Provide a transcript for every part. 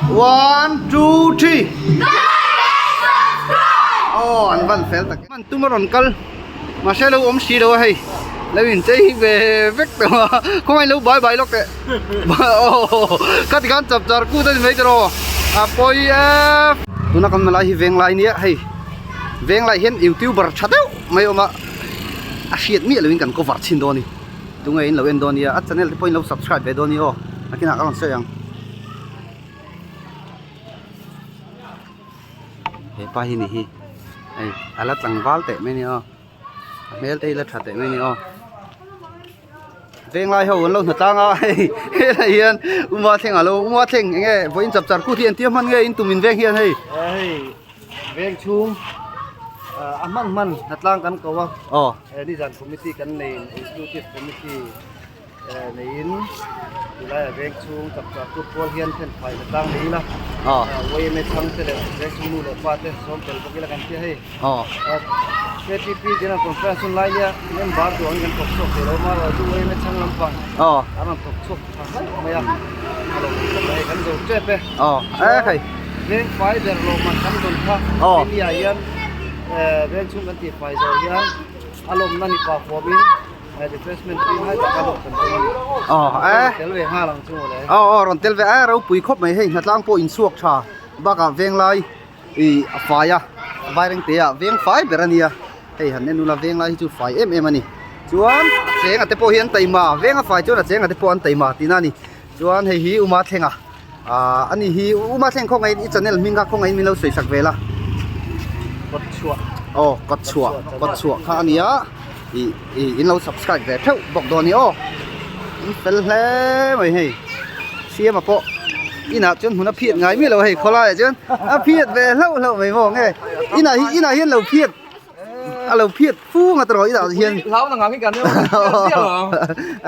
One two three aw an van fel tak hman tum a rawn kal mahse lo awm si lo a hei lo in chei ve vek tawh a khawngaih lo bai bai lawk teh aw ka ti khan chap char kut a ni mai tawh a pawi e tuna kan hma lai hi veng lai nia hei veng lai hian youtuber tha deuh mai a awm a a hriat miah loin kan cover chhin dawn a ni tunge in lo en dawn nia a channel te pawh in lo subscribe ve dawn nia aw nakinah ka rawn sawi ang. He pa hi ni hi hei a la tlangval teh mai a ni aw a hmel te hi la tha teh mai a ni aw venglai ho an lo hna tlang a hei helai hian uma thleng alo uma thleng eng nge vawiin chap char kut hi an tia hman nge in tum in veng hian hei hei veng chhung a hman hman hna tlang kan ko a aw nizan committee kan nei executive committee Neiin tulaia veng chhung chak chak kut pawl hian then fai la tlang nei ila YMA chhang te leh veng chhung nu leh pa te sawm tel bawk ila kan tia hei KTP General Conference hun lai nia member duh angin kan thawk chhuak thei lo ma erawh chu YMA chhang lampang an rawn thawk chhuak tha hlauh mai a a lo awm tlat a hei kan zo tep e chuan veng fai ber lawmman kan dawn kha hemi ah hian veng chhung kan tih fai zawh hian a lawmna ni pa huamin Aw aw rawn tel ve a ropui khawp mai hei hnatlang pawh inchhuak tha bakah venglai ih a fai a vaireng te ah veng fai ber a nia hei han en ula venglai hi chu fai em em a ni chuan a chenga te pawh hi an taima veng a fai chuan a chenga te pawh an taima tihna a ni chuan hei hi uma thlenga ah ani hi uma thleng khawngaih i channel hming kha khawngaih min lo sawi sak vel a kawtchhuah aw kawtchhuah kawtchhuah kha a nia ih ih in lo subscribe ve theuh bawk dawn a ni aw in fel hle mai hei siama pawh inah chuan hmun a phiat ngai miah lo hei khawlaiah chuan a phiat ve hlauh hlauh mai maw nge inah hi inah hian lo phiat a lo phiat fu nga tawh inah hian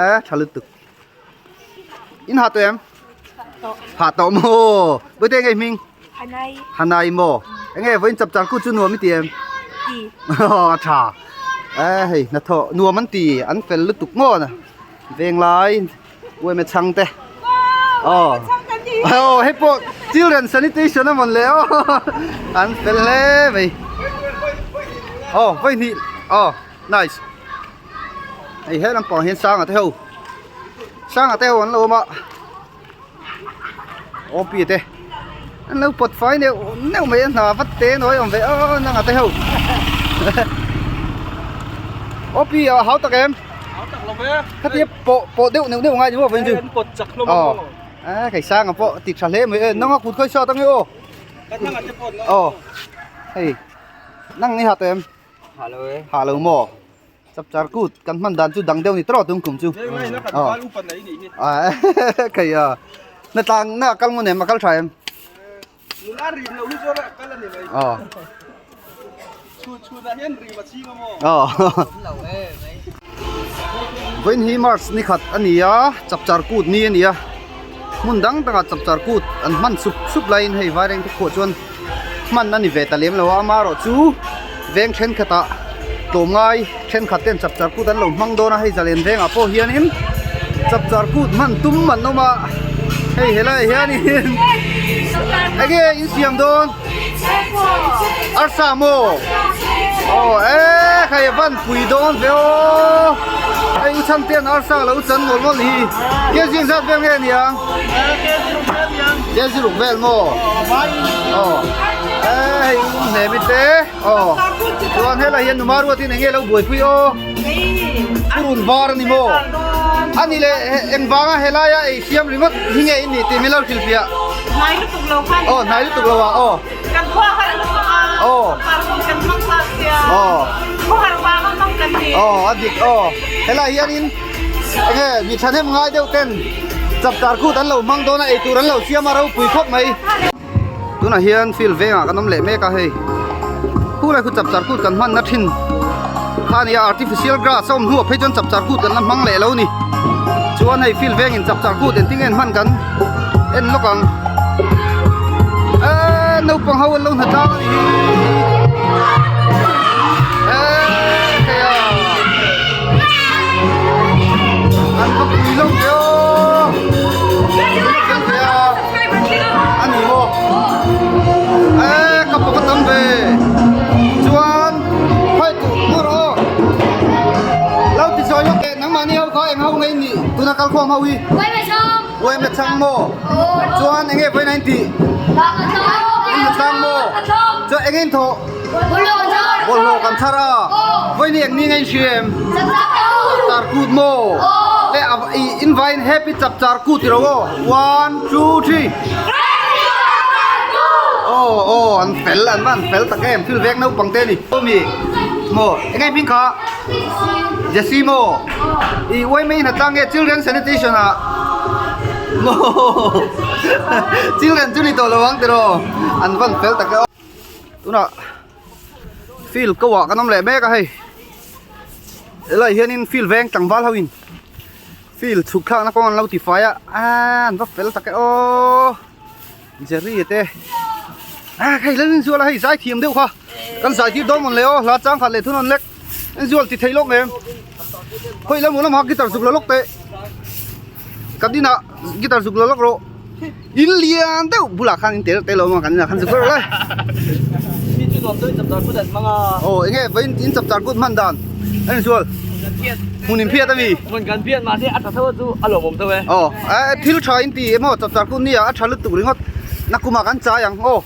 a tha lutuk. In ha tawh em? Ha tawh maw? Bawihte enge i hming? Hanai. Hanai maw? Enge vawiin chap char kut chu nuam i ti em? Ti. A tha. E hei hnathawh nuam an ti an fel lutuk maw na venglai uaime chhang te. Aw. Aw hei pawh children sanitation a mawn le aw. An fel hle mai. Aw vawi hnih aw nice. Hei he lampang hian sanga te ho sanga te ho an lo awm a OP te an lo pawt fai neuh neuh mai a hna vat te nawi awm ve aw nanga te ho OP a hau tak em hau tak lo ve khatia pawh pawh deuh neuh neuh ngai ni maw vawiin chu an pawt chak hlawm a aw a kei sanga pawh ti tha hle mai e nanga kut khawi sa tang e aw nanga te pawh aw hei nang ni ha tem ha lo e ha lo maw Chapchar kut kan hman dan chu dang deuh ni tawh tung kum chu. Kei a na tlang na kal ngun em a kal tha em. Vawiin hi March ni khat a ni a chapchar kut ni a ni a hmun dang dangah chapchar kut an hman sup sup laiin hei vaireng te khuah chuan hman a ni ve ta lem lo a amaherawh chu veng thenkhatah tlawmngai thenkhat ten chapchar kut an lo hmang dawn a hei zalen vengah pawh hianin chapchar kut hman tum an awm a hei helaiah hianin enge in siam dawn arsa maw aw e khai a van pui dawn ve aw hei u chhan te an arsa lo chan mawlh mawlh hi kg zat vel nge niang. Kg ruk vel maw aw e hei um hne mi te aw chuan helai hian numa ruatin enge lo buaipui aw purun var ani maw ani le engvanga helaia ei siam ringawt hi nge in nih tih min lo hrilhfiah hnai lutuk lo khan aw hnai lutuk lo ah aw kan khua har lutuk a aw kan hmang tak sia aw khua har vanga hmang kan ni aw a dik aw helai hianin Enge mi thahnem ngai deuh ten chapchar kut an lo hmang dawn a eitur an lo siam a ropui khawp mai. Tunah hian field vengah kan awm leh mek a hei khulai khu chapchar kut kan hmanna thin kha a ni a artificial grass a awm hnuah phei chuan chapchar kut kan la hmang leh lo ni chuan hei field vengin chapchar kut engtin nge an hman kan en lawk ang eee naupang ho an lo hna tlang a ni hi eee hei a. An va pui lo ve aw. An va fel ve a. A ni maw? ve chuan khawi tu hmawr aw lo ti sawi lawk teh nangmahni ho kha eng ho nge in nih tuna kal khawm ho hi uaime chhang maw chuan eng nge vawiin a in tih in hmu tlang maw chuan eng nge in thawh bawlhhlawh kan thar a vawiin hi eng ni nge in hria em chapchar kut maw le in vaiin happy chapchar kut tiro aw one two three aw aw an fel an va an fel tak em thil vek naupang te a ni mi maw eng nge hming kha Jesse maw i uaimei hna tlang nge children sanitation ah maw children chu ni tawh lo ang tiraw an van fel tak e aw tunah field ko ah kan awm leh mek a hei helai hianin field veng tlangval ho in field chhuk thlakna kawng an lo ti fai a aaa an va fel tak e aw Jerry te ah hei lal inzual a hei zai thiam deuh kha kan zai tir dawn mawn le aw hla chang khat leh thun an lek inzual ti thei lawk em khawi lam lam ha guitar zuk la lawk teh kan inah guitar zuk la lawk rawh in lian deuh bulah khan in tel tel awm a kan inah khan zuk rawh le aw eng nge vawiin in chapchar kut hman dan a inzual hmun in phiat ami hmun kan phiat mahse a tha tho chu a lawmawm tho e aw thil tha in ti emaw chapchar kut nia a tha lutuk ringawt nakumah kan chai ang aw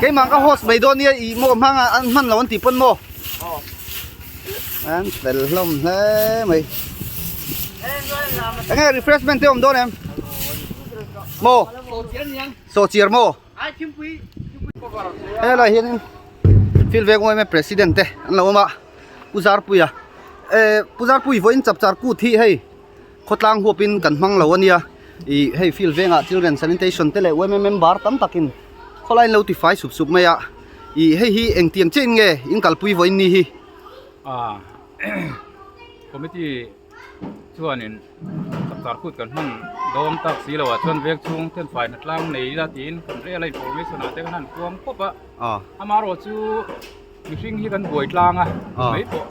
keimah ka host mai dawn nia ih maw hmang an hman lo an tih pawn maw an fel hlawm hle mai enge refreshment te awm dawn em maw sawhchiar maw helai hianin field veng yma president te an lo awm a pu zarpuia eh pu zarpui vawiin chapchar kut hi hei khawtlang huapin kan hmang lo ania ih hei field vengah children sanitation te leh yma member tam takin khawlaiin lo tifai sup sup mai a ih hei hi engtiang chiahin nge in kalpui vawiin ni hi. Ah committee chuanin chapchar kut kan hman dawn tak si loh ah chuan veng chhung ten fai hna tlang nei ila tiin kan rel a information ah te khan an puang pawp a amaherawh chu mihring hi kan buai tlang a mai pawh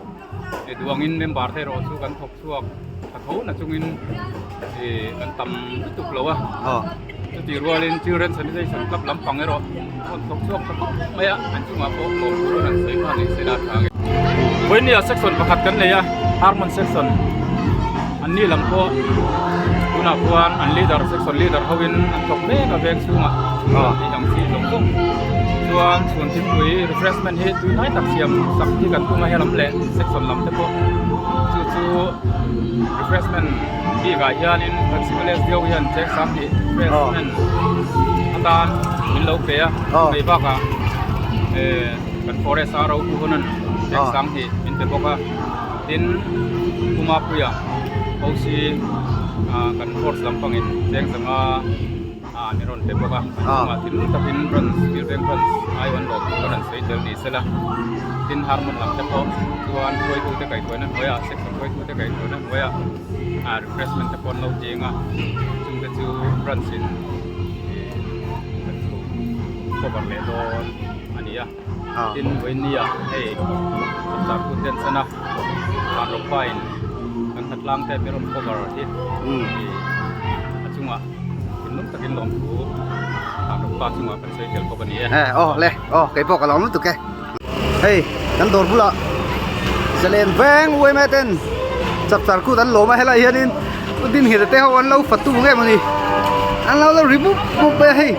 duangin member te erawh chu kan thawk chhuak tha tho na chungin ih kan tam lutuk lo a chutih rualin children sanitation club lampang erawh rawn thawk chhuak tha khawp mai a an chungah pawh lawm thu an sawi nghal leh sela tha ang e. Vawinia section pakhat kan nei a Harmon section an ni lam pawh tunah khuan an leader section leader hoin an thawk mek a veng chhungah tih ang chi zawng zawng chuan chhun thingpui refreshment hi tui hnai tak siam sak hi kan tum a helam leh section lam te pawh chu chu refreshment bikah hianin kan civil S D O hian cheng sang hnih refreshment atan min lo pe a chumei bakah eh kan forest a ro pu hunan cheng sang hnih min pe bawk a tin Pumapuia O C ah kan force lampangin cheng zanga ah min rawn pe bawk a an chungah thil takin rawn thil veng rawn ai an lawm tur a rawn sawi tel ni sela tin harmon lam te pawh chuan hruaitute kaihhruaina hnuaiah section hruaitute kaihhruaina hnuaiah ah refreshment te pawh an lo ding a chungte chu branch in ih kan chu cover leh dawn a ni a tin vawiin ah hei chapchar kut te an san a vanrawkpa in kan hlatlang te min rawn cover hi ih a chungah. Thinlung takin lawmthu Vanrawkpa chungah kan sawi tel bawk a ni e. Aw le, aw kei pawh ka lawm lutuk e. Hei kan dawr bulah zalen veng uaima ten chapchar kut an lawm a helai hianin u Dinhira te ho an lo fatu nge maw ni an lo lo ri mup mup mai a hei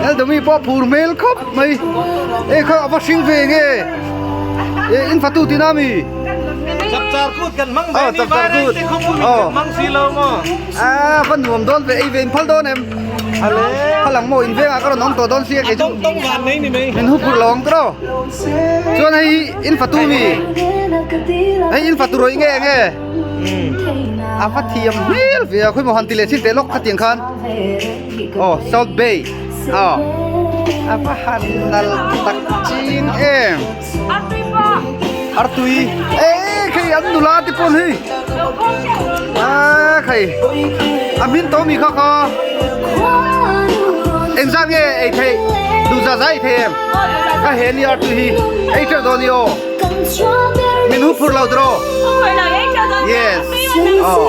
Eldomi pawh phur hmel khawp mai e kha a va hring ve nge e in fatu tina mi Chapchar kut kan hmang mai ni Vairengte khawpui kan hmang si lo maw. A va nuam dawn ve ei ve in phal dawn em? Ale. Phal ang maw in vengah ka rawn awm tawh dawn sia kei chu. A tawng tawng van nei ni mai. Min hu phurh lo ang tawh. Chuan hei hi in fatu mi. Hei in fatu rawih nge nge. A va thiam hmel ve a khawimaw han ti leh chin teh lawk khatiang khan. Aw South Bay. Aw. A va han nal tak chin em. Artui e khei an nula te pawn hei a khei a hmin to mi kha kha engzat nge ei thei duh za za ei thei em ka he ni artui hi ei teuh dawn ni aw min hu phur lo tiraw yes aw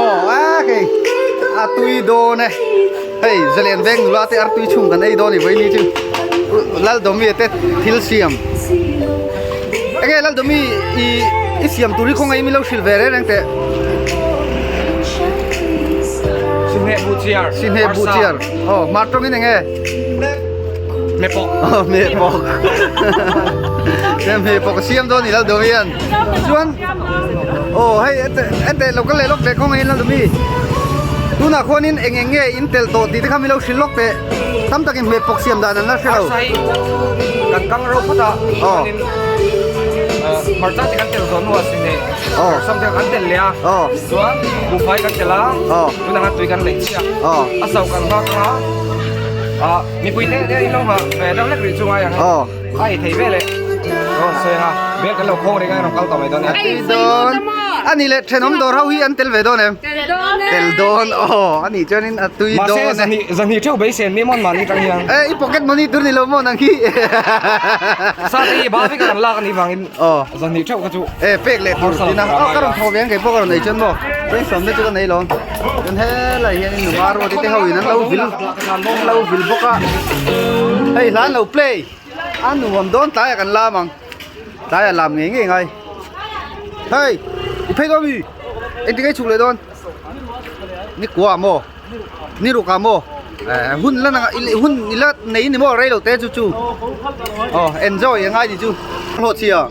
aw a khei a tui dawn e hei zalen veng nula te artui chhung kan ei dawn ni vawi ni chu. Laldomi te thil siam enge Laldomi i i siam tur hi khawngaih mi lo hrilh ve reng reng teh. Sinhne bu chiar. Sinhne bu chiar. Aw hmar tawngin enge? Me pawk. Aw me pawk. Me pawk a siam dawn ni Laldomi hian. Chuan aw hei ente lo kal leh lawk teh khawngaih in Laldomi. Tunah khuanin eng eng nge in tel tawh tih te kha mi lo hrilh lawk teh. Tam takin hmeh pawk siam dan an la hre lo. Arsa hi kan kang ro phawt a, chuanin hmarcha te kan tel zawh hnuah sine sam te kan tel leh a, chuan buhfai kan tel a, tunah khan tui kan leih chiah a, a so kan nghak anga mipui te in lo nghah ve deuh hlek rih chu ngai ang e. A ei thei vel e. Rawn sawi anga bel kan lo khawng reng a rawn kal tawh mai dawn e. A tui dawn. A nih leh thenawm dawr ho hi an tel ve dawn em? Tel dawn e. Tel dawn aw a nih chuanin a tui dawn e. Mahse zahnih theuh beisen ni mawn mahni tang hian. E i pocket money tur ni lo maw nang hi. Sa te hi ba vek a kan lak a nih vangin zahnih theuh kha chu. E pek leh tur tina aw ka rawn thaw ve ang kei pawh ka rawn nei chuan maw. Brainstorm te chu ka nei lo. Chuan helai hianin nula ruati te ho in an lo vil an lo vil bawk a. Hei hla an lo play a nuam dawn tlaiah kan lam ang tlaiah lam ngei ngei ngai. Hei i phei dawn mi engtin nge i chhuk leh dawn ni kua maw ni ruk ah maw eh hun la hun ila nei ni maw rei lo te chu chu aw enjoy a ngai ni chu hlawh chhia.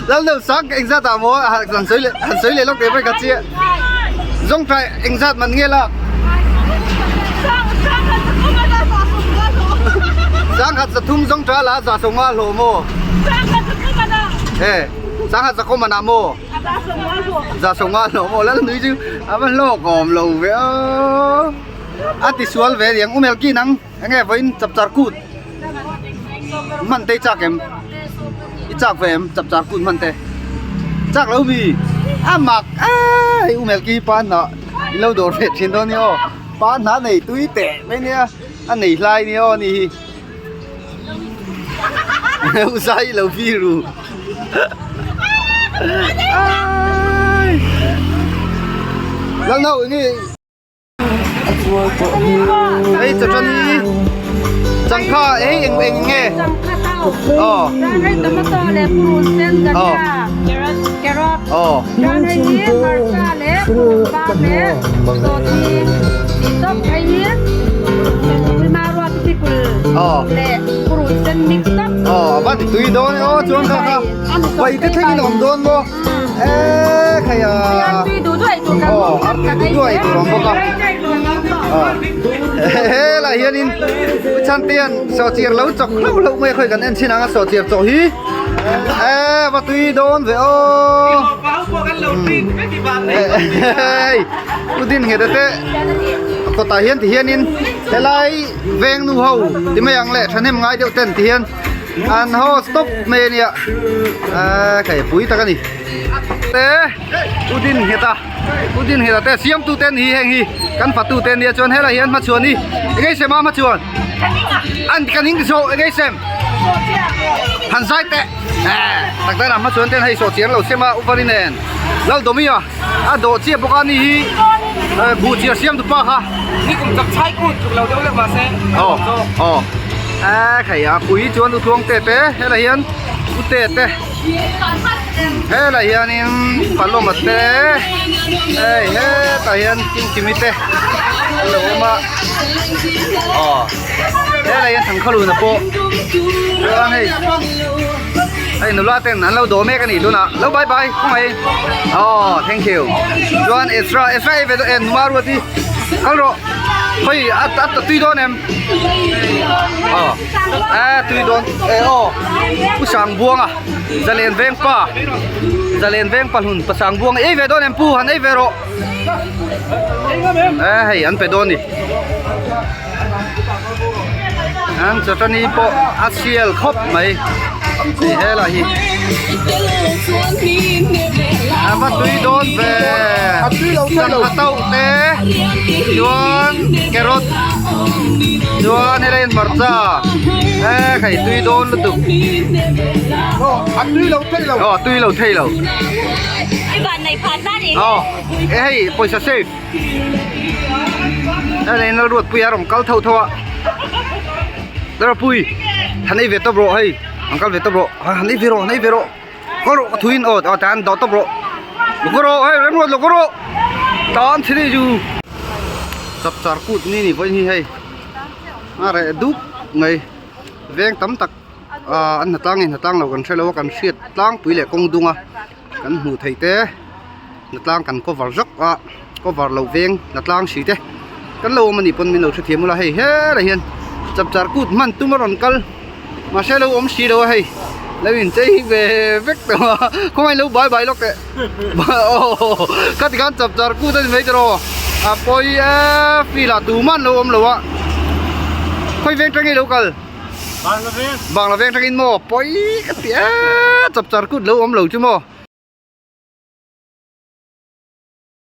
Lal sang ka engzat ah maw han sawi leh han sawi leh lawk teh mai ka chiah zawng trai engzat man nge lak sangkhat zathum zawng trai la za sawng nga hlawh maw e sangkhat zakawm man ah maw za sawng nga hlawh maw lal nui chu a va hlawk awm lo ve aw a ti sual ve riang umel ki nang. Enge vawiin chapchar kut hman te i chak em? I chak ve em chapchar kut hman te? Chak lo mi? A mak a hei u Melki pa hnah i lo dawr ve thin dawn nia aw pa hnah nei tui teh mai nia a nei hlai nia aw ni hi u zai i lo vir u Lalno enge Hei chawṭani changkha hei eng eng nge aw Hei tomato leh purun sen dania carrot aw chuan hei hi hmarcha leh purun var leh sawhthing tih tawp hei hi hmarua te pikul leh purun sen mix tawp aw a van tui dawn e aw chuan kha kha pai te thlengin a awm dawn maw Eee khai a aw artui duh duai tur awm bawk a helai hianin pu chhantian sawhchiar lo chawk hlauh hlauh mai a khawi kan en chhin ang a sawhchiar chawh hi eee va tui dawn ve aw hei u din nghet te kawtah hian ti hianin helai veng nu ho ti mai ang leh thahnem ngai deuh ten ti hian. An haw stop mai a nia eee kei pui tak a ni te u din nghet a u din nghet a te siamtu te an ni hi heng hi kan fatu te an nia chuan helai hian hmachhuan hi eng ei sem a hmachhuan an kan in zawh eng ei sem han zai teh eee tak tak a hmachhuan ten hei sawh chiang lo sem a upari nen Laldomia a dawh chiah bawk a ni hi buh chiar siam tu pa kha ni kum chak chhai kut tluk lo deuh lek mahse aw aw a khai a pui chuan u tluang te te helai hian u te te helai hianin paloma te hei hetah hian kimkimi te an lo awm a aw helai hian thangkhaluna pawh chuan hei. Hei nula ten an lo dawh mek a nih tunah lo bye bye khawngaih aw thank you chuan Ezra Ezra ei ve dawn em numa ruat hi kal rawh khawi a a tui dawn em aw a tui dawn e aw pu sang buanga zalen veng pa zalen veng pa hlun pa sang buanga ei ve dawn em pu han ei ve rawh e hei an pe dawn ni. An chawṭani pawh a sial khawp mai tih helai hi a va tui dawn ve sangha tauh te chuan carrot chuan helai hian hmarcha e khai tui dawn lutuk a tui lo thei lo aw a tui lo thei lo aw e hei pawisa save. Hei lei Lalruatpuia a rawn kal tho tho a Lalruatpui han ei ve tawp rawh hei an kal ve tawp rawh han ei ve rawh han ei ve rawh kal rawh ka thuin aw aw tan dawh tawp rawh lo kal rawh hei remruat lo kal rawh tan thil ei chu chapchar kut ni ni vawiin hi hei a reh dup mai veng tam tak ah an hnatlang nge hnatlang lo kan hrelo a kan hriat tlangpui leh kawng dung a kan hmuh theih te hnatlang kan cover zawk a cover loh veng hnatlang si te kan lo awm anih pawn min lo hrethiam ula hei helai hian chapchar kut hman tum a rawn kal mahse lo awm si lo a hei lo inchei ve vek tawh a khawngaih lo bai bai lawk teh aw khati khan chapchar kut a ni mai tawh a pawi e field ah tumah an lo awm lo a khawi veng tangin lo kal. Bangla veng. Bangla veng tangin maw pawi ka ti e chapchar kut lo awm lo chu maw.